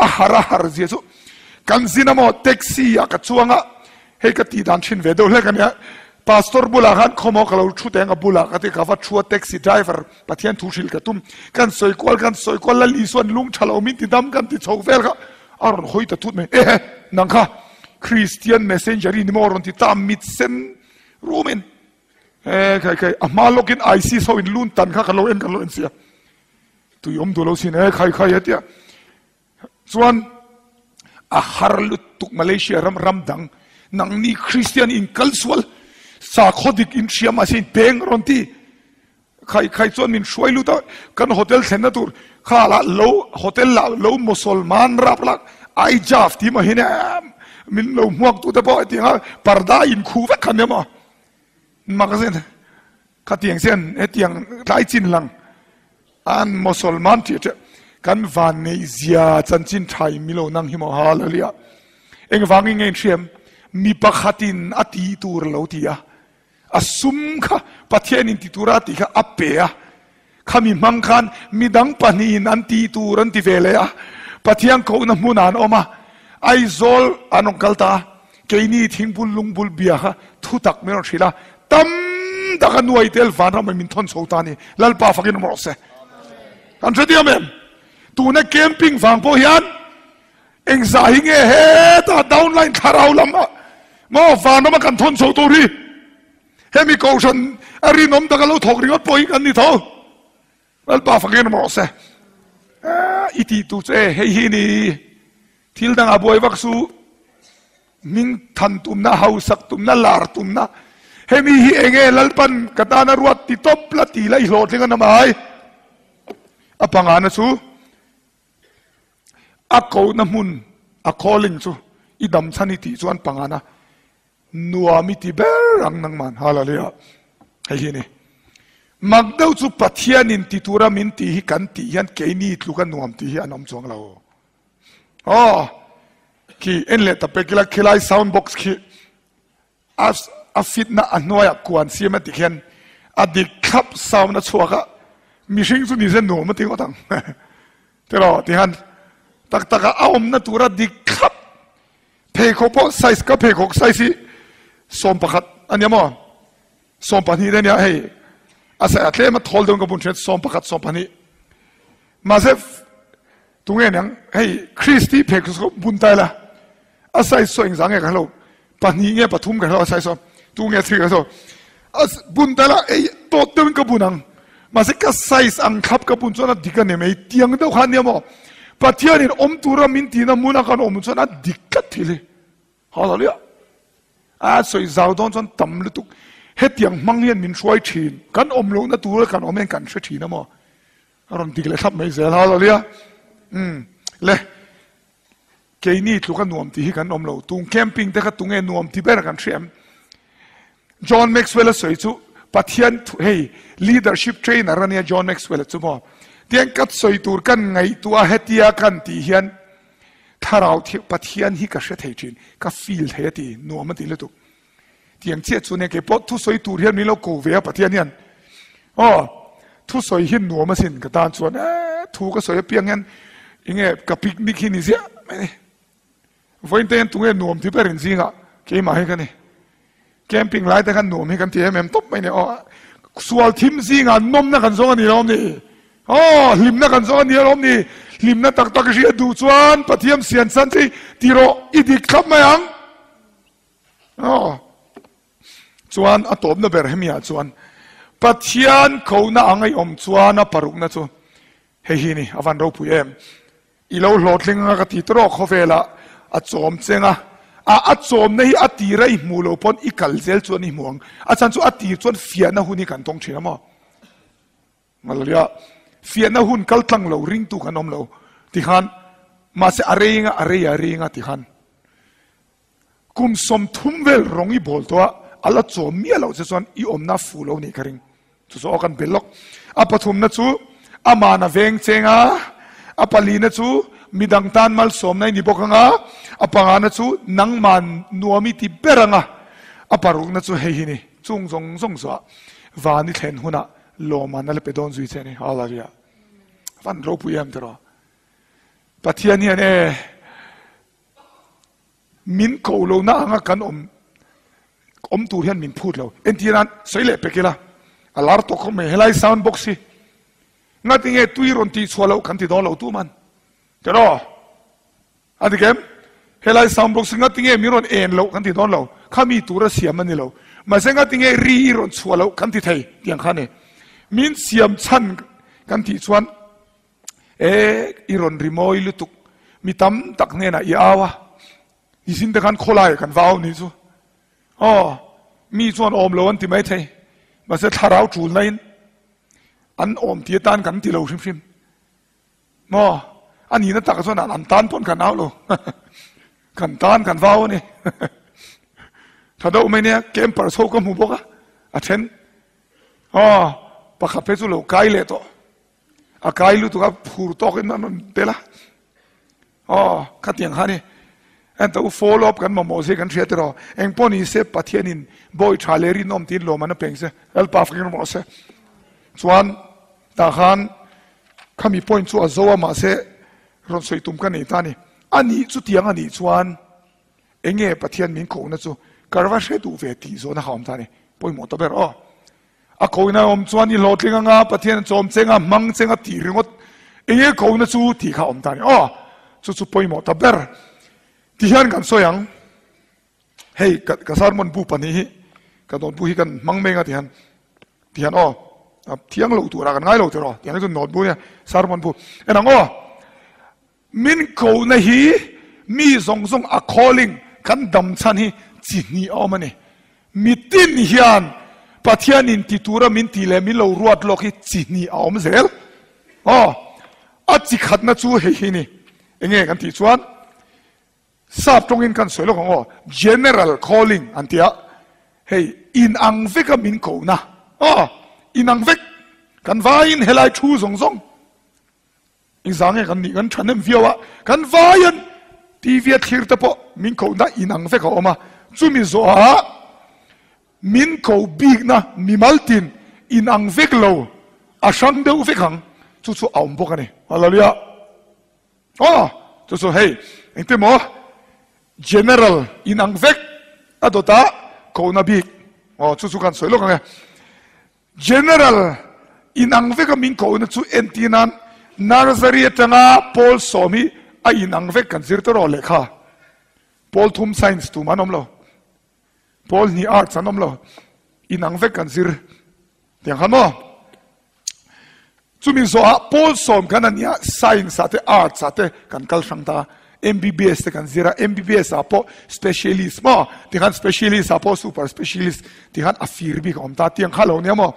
a har a har zia chu kan zin a maw taxi ah ka chuang a, Hei ka tih dan thin ve deuh hlek a nia. Pastor bulah khan khawmaw ka lo thu teng a bulah ka ti ka va thu a taxi driver Pathian thu hrilh ka tum. Kan sawi kual kan sawi kual Lal Isuan lung tha lo min ti dam kan ti chho vel kha a rawn hawi ta thut mai. Ehe nang kha Christian messenger i ni maw a rawn ti ta mit sen rum in e khai khai a hma lawk in ISIS ho in lun tan kha ka lo en kan lo en sia. Tui awm duh lo sin e khai khai a tia. Chuan a har lutuk Malaysia ram ram dang nangni Christian in kal sual sakhaw dik in hria mahse in peng rawn ti khai khai chuan min hruai lut a kan hotel thlenna tur kha lah lo hotel lah lo Mosolman rap lak Aijaf ti maw hin em min lo hmuak tu te pawh hetiang a parda in khu vek kha nia maw magazine Khatiang chian hetiang tlai chin lang an Mosolman ṭih ṭih. Kan vanneih zia chanchin tha in milo nang hi maw Hallelujah. Engvangin nge in hriam? Mi pakhatin a tih tur a lo ti a, a sum kha Pathianin ti tura a tih kha a pe a, khami hmang khan midang pahnihin an tih tur an ti ve leh a, Pathian kohna hmunah an awm a, Aizawl an rawn kal ta a, keini thingbul lungbul bia kha thutak min rawn hrilh a, tam tak a nuai tel vanram ah min thawn chho ta a ni, Lalpa fakin awm rawh se. Kan hrethiam em? Tuna camping vang pawh hian Engzah hi nge hetah downline thlarau lam ah maw vanram a kan thawn chho tur hi hemi kohhran a rinawm taka lo thawk ringawt pawh hi kan ni tho. Lalpa fakin awm rawh se. I tih tur chu e hei hi ni thil dangah buai vak su hming than tumna hausak tumna lar tumna hemi hi enge Lalpan ka tana ruat ti tawp la ti la i hlawhtling a namai a pangana chu A kohna hmun, a calling chu i dam chhan i tih chuan pangana nuam i ti ber ang nangman. Hallelujah. Hei hi a ni. Mak deuh chu Pathianin ti tura min tih hi kan tih hian keini tluka nuam tih hi an awm chuang lo. Aw, khi en leh ta pek ila khilai sound box khi A a fitna a hnuaiah kuan siam a ti khian a dik thlap sound a chhuak a, mihring chu nise nuam a ti ngawt ang tiraw ti khan tak tak a a awmna tura dik thlap pheikhawk pawh size ka pheikhawk size hi 11 a nia maw 12 te a nia hei a size a tlem a thawl deuhin ka bun thin 11 12 mahse tunge niang hei Christy pheikhawk bun ta ila a size saw engzah nge ka hrelo pahnih nge pathum ka hrelo a size saw tu nge three ka hrelo a bun ta la ei tawt deuhin ka bun ang mahse ka size ang thlap ka bun chuan a dik a ni mai tiang deuh kha ania maw Pathianin awm tura min tihna hmuna kan awm chuan a dik tlat thil hi Hallelujah a sawi zau dawn chuan tam lutuk hetiang hmang hian min hruai thin kan awm lohna tura kan awm hian kan hre thin a maw a rawn dik leh thlap mai zel Hallelujah um le Keini tluka nuam tih hi kan awm lo. Tung camping te kha tunge nuam ti ber kan hria em? John Maxwell a sawi chu Pathian thu hei leadership trainer a nia John Maxwell a chu maw. Tiang ka sawi tur kan ngaihtuah a hetia kan tih hian thlarau thiang Pathian hi ka hre thei thin ka feel thei a ti nuam a ti lutuk. Tiang chiah chu nia keipawh thusawi tur hian min lo ko ve a Pathian hian aw thusawi hi nuam asin ka tan chuan eh thu ka sawi apiang hian enge ka picnic hi ni ziah mai ni vawiin te hian tunge nuam ti ber in zingah keimah hi ka ni camping lai te khan nuam hi kan ti em em tawp mai ni aw sual thim zingah nawmna kan zawng a ni lo ni aw hlimna kan zawng a ni alawm ni hlimna tak tak hriat duh chuan Pathian sian chan chi ti rawh i dik thlap mai ang. Aw. Chuan a tawpna ber hemi ah chuan Pathian kohna ang a i awm chuan a parukna chu hei hi ni a van ropui em. I lo hlawhtling anga ka ti tawh khawvelah a chawm cheng a, a a chawmna hi a tir a i hmuh lo pawn i kal zel chuan i hmu ang. A chhan chu a tir chuan fiahna hun hi kan tawng thin a maw. Hallelujah. Fiahna hun kal tlang lo ringtu kan awm lo tikhan mahse a rei anga a rei a rei anga tikhan Kum 30 vel rawng i bawl tawh a, a la chawm miah loh che chuan i awmna a fuh lo nih ka ring. Chu chu aw kan bel lawk. A pathumna chu aman a veng cheng a, a palina chu midang tan malsawmna i ni bawk ang a, a pangana chu nangman nuam i ti ber ang a, a parukna chu hei hi ni, chung zawng zawng zuah van i thlen hunah lawmman a la pe dawn zui che a ni. Hallelujah. Van ropui em tiraw. Pathian hian e Min ko lo na anga kan awm awm tur hian min phut lo. Entir nan sawi leh pek ila, a lar tawh khawp mai helai sound box hi. Ngati nge tui rawn tih chhuah loh kan ti dawn lo tu man. Tiraw? A dik em? Helai sound box hi ngati nge min rawn en loh kan ti dawn lo. Khami tura siam a ni lo. Mahse ngati nge ri i rawn chhuah loh kan ti thei tiang kha a ni. Min siam chhan kan tih chuan E, i rawn ri mawi lutuk, mi tam tak hnenah i au a, nisin te khan khawlai kan va au nih chu. Aw, mi chuan awm lo an ti mai thei, mahse thlarau tul na in an awm ti atan kan ti lo hrim hrim. Maw, a nihna tak chuan an tan pawn kan au lo, kan tan kan vau a ni. Tha deuh mai nia, camper chho ka hmu bawk a, a then. Aw, pakhat phei chu lo kai leh tawh. A kai lutuk a phur tawkin an rawn tel a. Aw, khatiang kha a ni. Enta u follow up kan mamawh zia kan hria tiraw? Eng pawh ni se Pathianin bawi tha leh rinawm tiin lawm an a peng se, Lalpa fakin rawh se. Chuan tah khan khami point chu a zo a mahse rawn sawi tum ka nei ta a ni. A nih chutiang a nih chuan enge Pathian min kohna chu ka va hre duh ve tih zawhna kha a awm ta a ni. Pawimawh ta ber aw. A kohna awm chuan i hlawhtling anga Pathian chawm cheng a hmang cheng a tih ringawt enge kohna chu tih kha a awm ta a ni aw. Chu chu pawimawh ta ber. Tihian kan sawi ang. Hei ka sermon bu pahnih hi ka note bu hi kan hmang mek a tihian tihian aw thiang loh turah kan ngai lo tiraw tiang hi chu note bu nia sermon bu en ang aw min kohna hi mi zawng zawng a calling kan dam chhan hi chi hnih a awm a ni mitin hian Pathianin ti tura min tih leh min lo ruat lawk hi chi hnih a awm zel aw a chi khatna chu hei hi ni enge kan tih chuan Sap tawngin kan sawi lawk ang aw, General calling an ti a, hei inang veka min kohna aw, inang vek, kan vaiin helai thu zawng zawng engzah nge kan nih kan thahnem viau a, kan vaiin TV a thlir te pawh min kohna inang vek a awm a, chumi zawhah min koh bikna mimal tin inang vek lo a hrang deuh vek ang, chu chu a awm bawk a ni. Hallelujah. Aw, chu chu hei, engti maw? General inang vek a dawt a kohna bik. Aw, chu chu kan sawi lawk ang e. General inang vek a min kohna chu entir nan nursery atanga pawl sawm hi a inang vek kan zir tawh rawh lehkha. Pawl thum science tum an awm lo. Pawl hnih arts an awm lo. Inang vek kan zir. Tiang khan maw? Chumi zawhah pawl sawm khan a nia science ah te arts ah te kan kal hrang ta a, MBBS te kan zir a, MBBS ah pawh specialist maw tikhan specialist ah pawh super specialist tikhan a fir bik a awm ta tiang kha lo nia maw?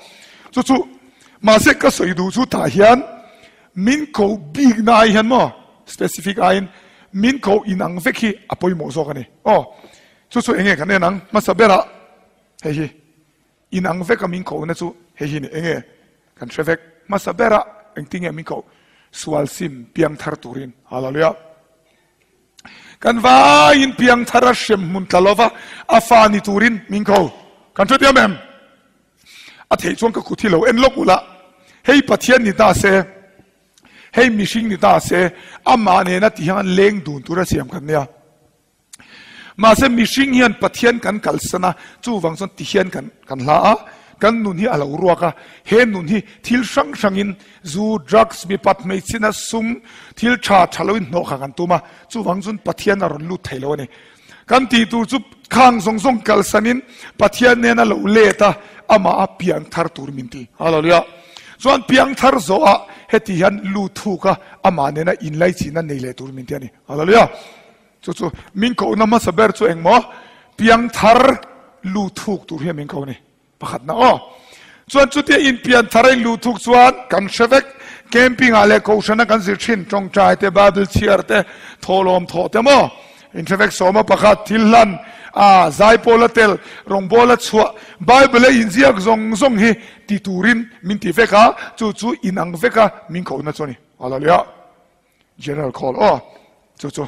Chu chu mahse ka sawi duh chu tah hian min ko bik na ai hian maw specific aiin min ko inang vek hi a pawimawh zawk a ni aw. Chu chu enge kan en ang hmasa berah hei hi. Inang vek a min kohna chu hei hi ni enge kan hre vek hmasa ber a engtin nge min koh sual sim piang thar turin Hallelujah kan vaiin piang thar a hrem hmun tla lova a fa ni turin min ko kan hre tiam em a theih chuan ka kut hi lo en lawk ula hei Pathian ni ta se hei mihring ni ta se amah nena ti hian leng dun tura siam kan nia. Mahse mihring hian Pathian kan kalsan a, chuvang chuan ti hian kan kan hla a, kan nun hi a lo ruak a, he nun hi thil hrang hrangin zu, drugs, mipat hmeichhina sum, thil tha tha loin hnawh kha kan tum a, chuvang chuan Pathian a rawn lut thei lo a ni. Kan tih tur chu khang zawng zawng kalsanin Pathian nena lo let a, amah a piang thar tur min ti. Hallelujah. Chuan piang thar zawhah heti hian lut thuk a, amah nena inlaichinna nei leh tur min ti a ni. Hallelujah. Chu chu min kohna hmasa ber chu engmaw piangthar lu thuk tur hian min ko a ni. Pakhatna aw. Chuan chutia inpian thar a in lu thuk chuan kan hre vek. Camping ah leh kohhrana kan zir thin tawngtai te, Bible chhiar te, thawhlawm thawh te maw. In hre vek sawma pakhat thil hlan a zaipawl a tel, rawngbawla chhuah, Bible a inziak zawng zawng hi ti turin min ti vek a, chu chu inang vek a min kohna chu a ni. Hallelujah. General call aw chu chu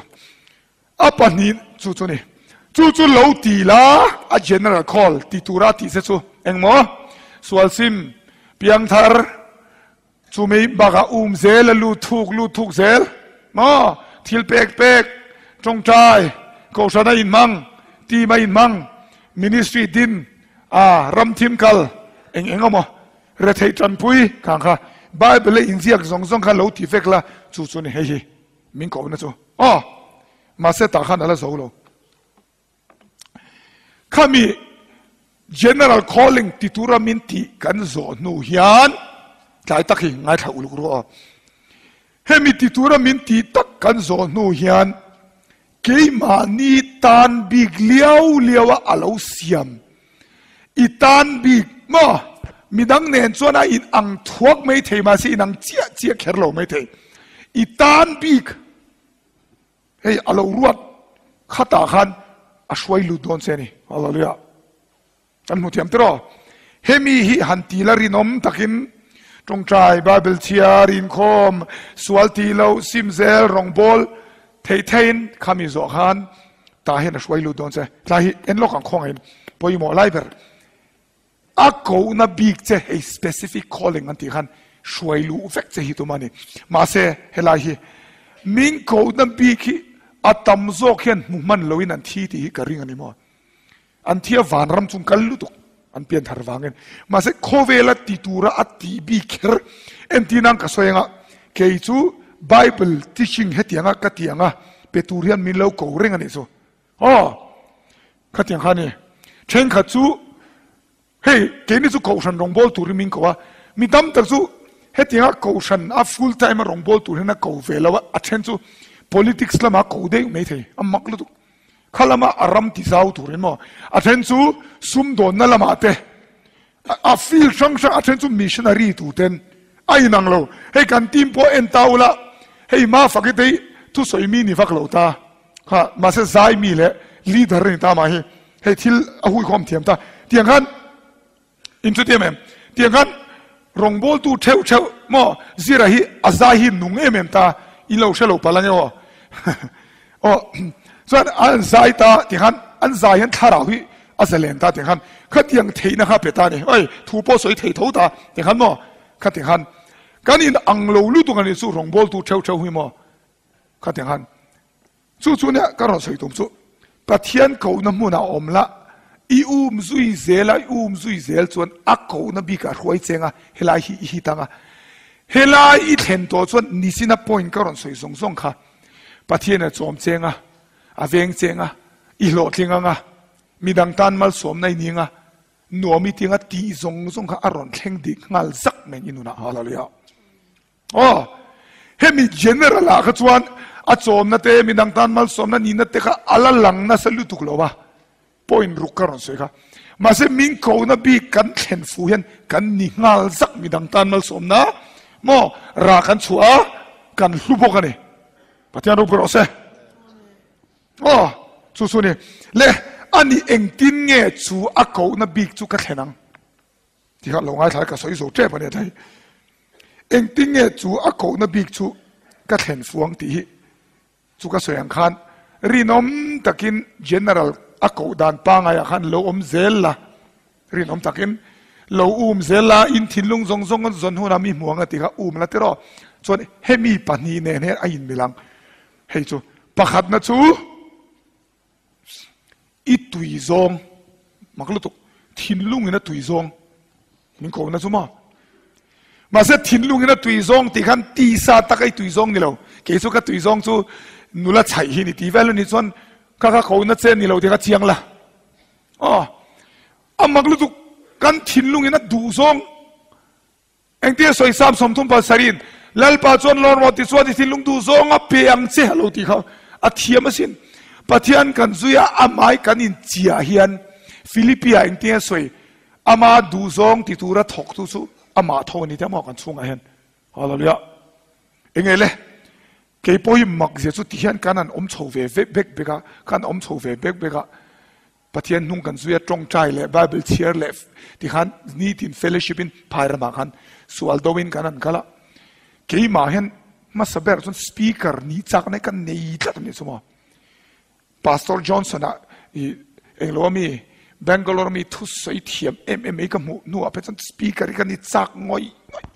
a pahnih chu chu ni chu chu lo ti la a general call ti tura tih se chu engmaw sual sim piangthar chumi bakah um zel a lut thuk lut thuk zel maw thil pek pek tawngtai kohhran a inhmang team a inhmang ministry din a ramthim kal eng eng emaw Retheih tanpui khang kha Bible a inziak zawng zawng kha lo ti vek la, chu chu ni hei hi min kohna chu aw. Mahse tah khan a la zo lo. Khami General Calling ti tura min tih kan zawh hnu hian tlai tak hi ngaithla uluk ru aw. Hemi ti tura min tih tak kan zawh hnu hian Keimahni tan bik liau liau a a lo siam. I tan bik maw? Midang nen chuan a in ang thuak mai thei mahse in ang chiah chiah kher lo mai thei. I tan bik hei a lo ruat khatah khan a hruai lut dawn che a ni. Hallelujah. Kan hmu thiam tiraw? Hemi hi han ti la rinawm takin. Tawngtai, Bible chhiar, inkhawm, sual tih loh, sim zel, rawngbawl theih theihin khami zawh khan tah hian a hruai lut dawn che. Tlai hi en lawk ang khawngaihin pawimawh lai ber. A kohna bik che hei specific calling an tih khan hruai luh vek che hi tum a ni. Mahse helai hi min kohna bik hi a tam zawk hian hmu hman loin an thi tih hi ka ring a ni maw. An thi a vanram chung kal lutuk an pian thar vangin. Mahse khawvela ti tura a tih bik kher entir nan ka sawi anga kei chu Bible teaching hetianga ka ti anga pe tur hian min lo ko reng a nih chu. Aw khatiang kha a ni. Thenkhat chu hei keini chu kohhran rawngbâwl turin min ko a, mi tam tak chu hetianga kohhran a full time a rawngbâwl tur hian a ko ve lo a, a then chu politics lama ko deuh mai thei a mak lutuk. Kha lama a ram ti zau turin maw a then chu sumdawnna lamah te a field hrang hrang a then chu missionary tur ten a inang lo. Hei kan team pawh en ta ula hei Mafaki te hi thusawi mi ni vak lo ta. Kha mahse zai mi leh leader a ni ta mah hi hei thil a huikhawm thiam ta tiang khan in chu ti em em tiang khan rawngbawltu theuh theuh maw zira hi a zai hi nung em em ta in lo hre lo palh ange aw aw chuan an zai ta tiang khan an zai hian thlarau hi a zalen ta tiang khan khatiang theihna kha pe ta ni oi thu pawh sawi thei tho ta tiang khan maw khatiang khan kan in ang lo lutuk ani chu rawngbawltu theuh theuh hi maw Khatiang khan chu chu nia ka rawn sawi tum chu Pathian kohna hmunah awm la, i um zui zel a, i um zui zel chuan a kohna bikah hruai cheng a, helai hi i hit ang a. Helai i thlen tawh chuan nichina point ka rawn sawi zawng zawng kha Pathian a chawm cheng a, a veng cheng a, i hlawhtling ang a, midang tan malsawmna i ning a, nuam i ting a tih zawng zawng kha a rawn thleng dik nghal zak mai i nunah. Hallelujah. Aw, hemi general ah kha chuan a chawmna te, midang tan malsawmna nihna te kha a la lang nasa lutuk lo a, point ruk ka rawn sawi kha. Mahse min kohna bik kan thlen fu hian kan ni nghal zak midang tan malsawmna maw rah kan chhuah a, kan hlu bawk a ni. Pathian ropui rawh se. Aw, chu chu a ni. Le, ani engtin nge chu a kohna bik chu ka thlen ang? Ti kha lo ngaithla ka sawi zo tep a ni a thei. Engtin nge chu a kohna bik chu ka thlen fuang tih hi chu ka sawi ang khan rinawm takin General a koh dan pangaiah khan lo awm zel la, rinawm takin lo um zel la, in thinlung zawng zawng zawn hunah mi hmu ang a ti kha um la tiraw. Chuan hemi pahnih nen hian a inmil ang. Hei chu pakhatna chu. I tui zawng mak lutuk thinlungin a tui zawng min ko na chu maw mahse thinlungin a tui zawng tih khan tisa taka i tui zawng ni lo kei chu ka tui zawng chu nula chhaih hi ni ti vel ani chuan ka ka ko na che ni lo tih kha chiang la aw a mak lutuk kan thinlungin a duh zawng Engtia sawi Psalm 37 in Lalpa chuan lawr maw tichuan i thinlung duh zawng a pe ang che a lo tih kha a thiam asin. Pathian kan zui a, amai kan inchiah hian Philippi ah engtinge sawi ama duh zawng ti tura thawktu chu amah tho a ni te maw kan chhungah hian. Hallelujah. Enge le? Kei pawh hi mak zia chu ti hian kan han awm chho ve bek bek a, kan awm chho ve bek bek a. Pathian hnung kan zui a, tawngtai leh Bible chhiar leh tikhan nitin fellowship in phai ramah khan sual do in kan han kal a. Keimah hian hmasa ber chuan speaker ni chak nei kan nei tlat a nih chu maw. Pastor Johnson a i englo ami Bangalore ami thusawi thiam em em mai ka hmuh hnuah phei chuan speaker hi ka ni chak ngawih ngawih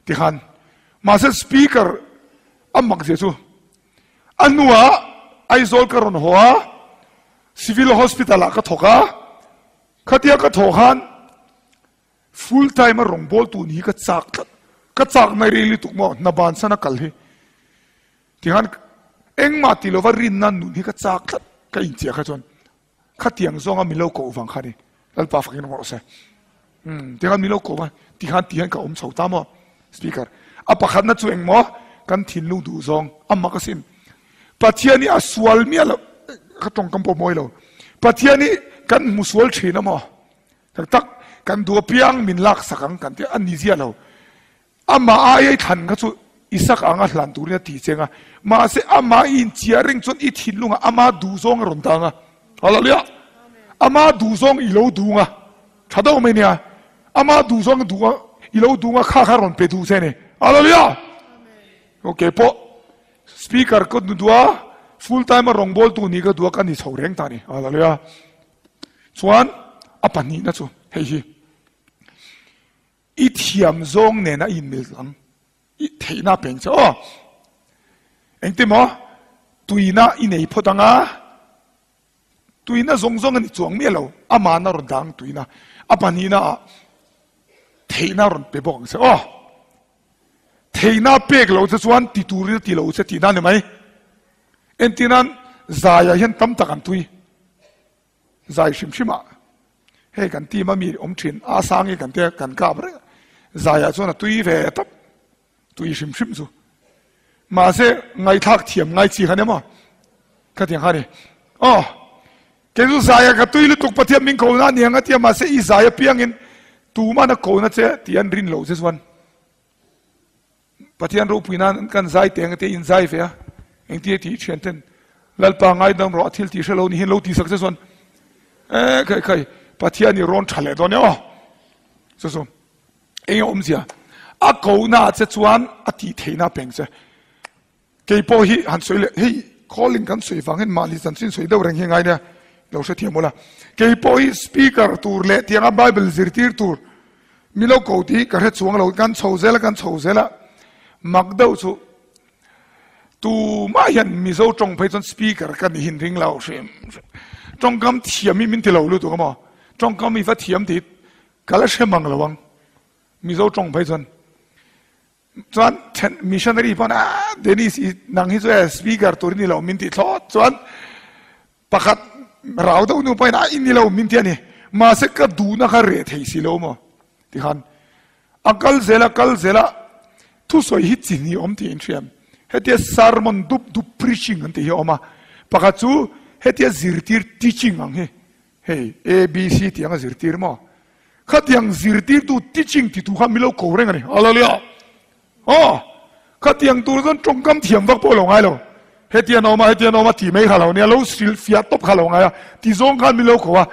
tikhan mahse speaker a mak zia chu A hnuah Aizawl ka rawn haw a, Civil Hospital ah ka thawk a, khatia ka thawh khan full time a rawngbawltu ni hi ka chak tlat, ka chak mai rei lutuk maw, hna bansan a kal hi tikhan engmah ti lova rinna nun hi ka chak tlat ka inchiah kha chuan Khatiang zawnga min lo koh vang kha ni. Lalpa fakin rawh se. Um, tiang min lo koh va, ti khan ti hian ka awm chho ta maw? Speaker. A pakhatna chu eng maw? Kan thinlung duh zawng a mak asin. Pathian hi a sual miah lo. Ka tawngkam pawh mawi lo. Pathian hi kan hmu sual thin a maw? Tak tak kan duh apiang min lak sak ang kan ti a ni zia lo. Amah aia i thlan kha chu Isak anga hlan turin a ti cheng a, mahse amah i inchiah reng chuan i thinlungah ama duhzawng a rawn dang a. Hallelujah! Ama duhzawng i lo dung a, tha deuh mai nia. Ama duhzawng i duh a, I lo duh anga kha kha rawn pe duh che ni. Hallelujah! Ok pawh speaker ka nu duh a, full time a rawngbawltu nih ka duh a, ka ni chho reng ta ni. Hallelujah! Chuan a pahnihna chu hei hi i thiam zawng nena i inmil ang. I theihna peng che aw. Engti maw? Tuina i nei phawt anga tuina zawng zawng a ni chuang miah lo. Amahna rawn dang tuina. A pahnihna ah theihna rawn pe bawk ang che aw. Theihna pek lo che chuan ti turin a ti lo che tihna a ni mai. Entirnan zaiah hian tam tak an tui. Zai hrim hrim ah hei kan team a mi awm thin a sang hi kan tia kan kap reng a, zai ah chuan a tui ve tawp, tui hrim hrim chu. Mahse ngaihthlak thiam ngai chi kha nia maw? Khatiang kha a ni. Aw kei chu zai ah ka tui lutuk Pathian min ko na a ni ang a tia mahse i zai apiangin tuman a ko na che tih an rin loh che chuan Pathian ropui nan kan zai teng te in zai ve a, engtia tih thian ten Lalpa ngaidam rawh a thil tih hre lo ni hian lo tih sak che chuan e khai khai Pathian i rawn tha leh dawn e aw. Chu chu eng awmzia a ko na che chuan a tih theihna peng che. Kei pawh hi han sawi leh, hei calling kan sawi vangin mahni chanchin sawi deuh reng hi ngai nia, lo hrethiam ula. Kei pawh hi speaker tur leh tianga Bible zirtir tur mi lo ko tih ka hre chuang lo, kan chho zel a, kan chho zel a, mak deuh chu tumah hian Mizo tawng phei chuan speaker ka ni hin ring lo hrim hrim. Tawngkam thiam hi min ti lo lutuk a maw? Tawngkam i va thiam tih ka la hre mang lo ang Mizo tawng phei chuan. Chuan then missionary pawn ah Dennis i nang hi chu e speaker tur i ni lo min tih thlawt chuan pakhat rau deuh nu pawhin a i ni lo min ti a ni. Mahse ka duhna kha reh thei si lo maw tikhan a kal zel a kal zel a thusawi hi chi hnih awm tih in hriam. Hetia sermon dup dup preaching an tih hi a awm a, pakhat chu hetia zirtir teaching ang hi hei ABC tih anga zirtir maw Khatiang zirtirtu teaching titu kha milo ko reng a ni. Hallelujah! Aw, khatiang tur chuan tawngkam thiam vak pawh a lo ngai lo. Hetian a awm a, hetian a awm a tih mai kha lo nia, lo hrilh fiah tawp kha lo ngai a. Ti zawng khan milo ko a,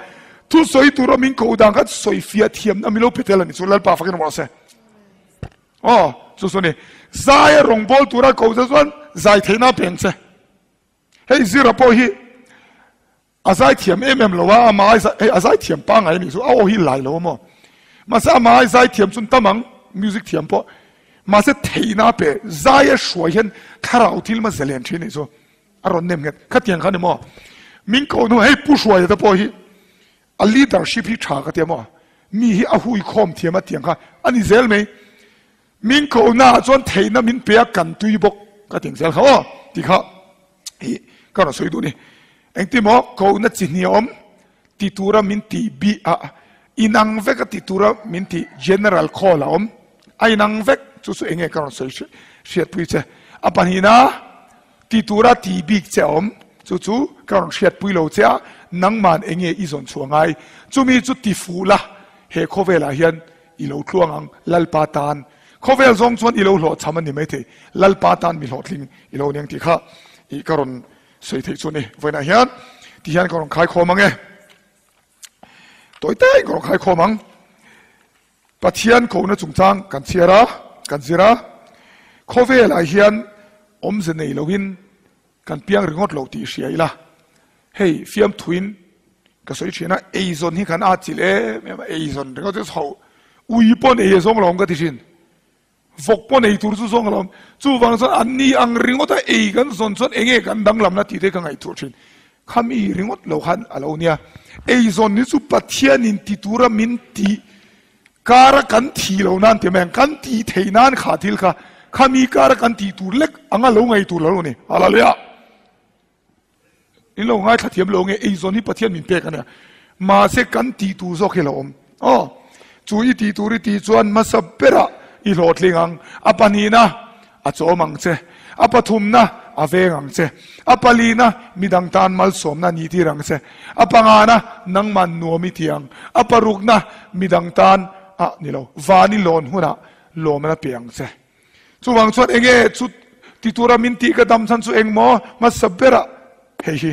thu sawi tura min ko dan kha sawi fiah thiamna milo pe tel a ni chu Lalpa fakin rawh se. Aw, chu chu a ni. Zaia rawngbâwl tura ko che chuan zai theihna a peng che. Hei zira pawh hi A zaithiam em em lo a, amah ai hei a zaithiam pangngai a nih chu, a aw hi lai lo a maw? Mahse amah ai zaithiam chu an tam ang, music thiam pawh. Mahse theihna a pe, zai a hruai hian thlarau thil ma zalen thin a nih chu, a rawn nem nghet. Khatiang kha a ni maw? Min ko hnu hei Pu Hruaia te pawh hi a leadership hi tha ka tia maw? Mi hi a hui khawm thiam a tiang kha a ni zel mai. Min ko naah chuan theihna min pe a, kan tui bawk ka ti ang zel kha aw tih kha hi ka rawn sawi duh a ni. Engtin maw kohna chi hnih a awm ti tura min tih bih a inang vek a ti tura min tih general call a awm a inang vek chu chu enge ka rawn sawi hriatpui che. A pahnihna ti tura tih bik che a awm chu chu ka rawn hriatpui lo che a, nangman enge i zawn chhuah ngai chumi chu ti fuh la he khawvelah hian I lo tluang ang, Lalpa tan. Khawvel zawng chuan i lo hlawhchham a ni maithei, Lalpa tan mi hlawhtling i lo ni ang tih kha i ka rawn sawi theih chu a ni. Vawiinah hian ti hian ka rawn khaikhawm ang e. Tawi tein ka rawn khaikhawm ang. Pathian kohna chungchang kan chhiar a, kan zir a. Khawvelah hian awmze nei loin Kan piang ringawt lo tih hria ila, hei fiamthuin ka sawi thin a, eizawn hi kan atchilh em em a, eizawn ringawt chu chho ui pawh nei a zawng lo ang ka ti thin, vawk pawh nei tur chu zawng lo ang, chuvang chuan an ni ang ringawt a ei kan zawn chuan enge kan danglamna tih te ka ngaihtuah thin, khami ringawt lo khan a lo nia, eizawn hi chu Pathianin ti tura min tih Kara kan thih lo nan ti mai ang, kan tih theih nan kha thil kha khami kara kan tih tur lek anga lo ngaih tur lo ni. Hallelujah! In lo ngaithla thiam lo nge eizawn hi Pathian min pek a nia. Mahse kan tih tur zawk hi a lo awm. Aw, chu i tih tur i tih chuan hmasa berah i hlawhtling ang. A pahnihna a chawm ang che. A pathumna a veng ang che. A palina midang tan malsawmna a nihtir ang che. A pangana nangman nuam i ti ang. A parukna midang tan ah ni lo, van i lawn hunah lawmna pe ang che. Chuvang chuan enge chu ti tura min tih ka dam chhan chu engmaw hmasa berah hei hi.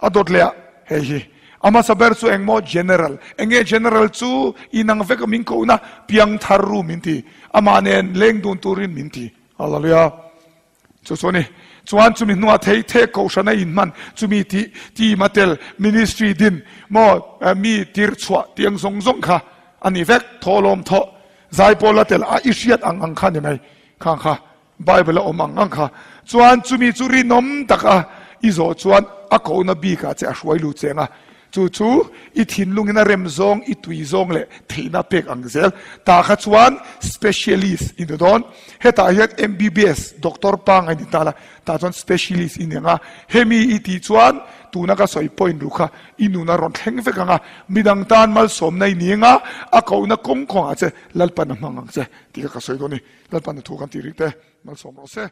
A dawt leh ah hei hi. A hmasa ber chu engmaw general. Enge general chu inang vek a min kohna piangthar ru min ti. Amah nen leng dun turin min ti. Hallelujah. Chu chu a ni. Chuan chumi hnungah thei thek kohhran a inhman chumi tih team a tel ministry din maw mi tir chhuah tiang zawng zawng kha a ni vek. Thawhlawm thawh zaipawl a tel a i hriat ang ang kha a ni mai. Khang kha Bible a awm ang ang kha. Chuan chumi chu rinawm taka i zawh chuan a kohna bikah che a hruai lut che ang a. Chu chu i thinlungin a rem zawng, i tui zawng leh theihna pek ang zel. Tah kha chuan specialist i ni dawn. Hetah hian MBBS doctor pangai ni ta la, tah chuan specialist i ni ang a. Hemi i tih chuan tuna ka sawi point ru kha i nun a rawn thleng vek ang a, midang tan malsawmna i ni ang a, a kohna kawng kawngah che Lalpan a hmang ang che tih kha ka sawi dawn a ni. Lalpan a thu kan tih rih te malsawm rawh se.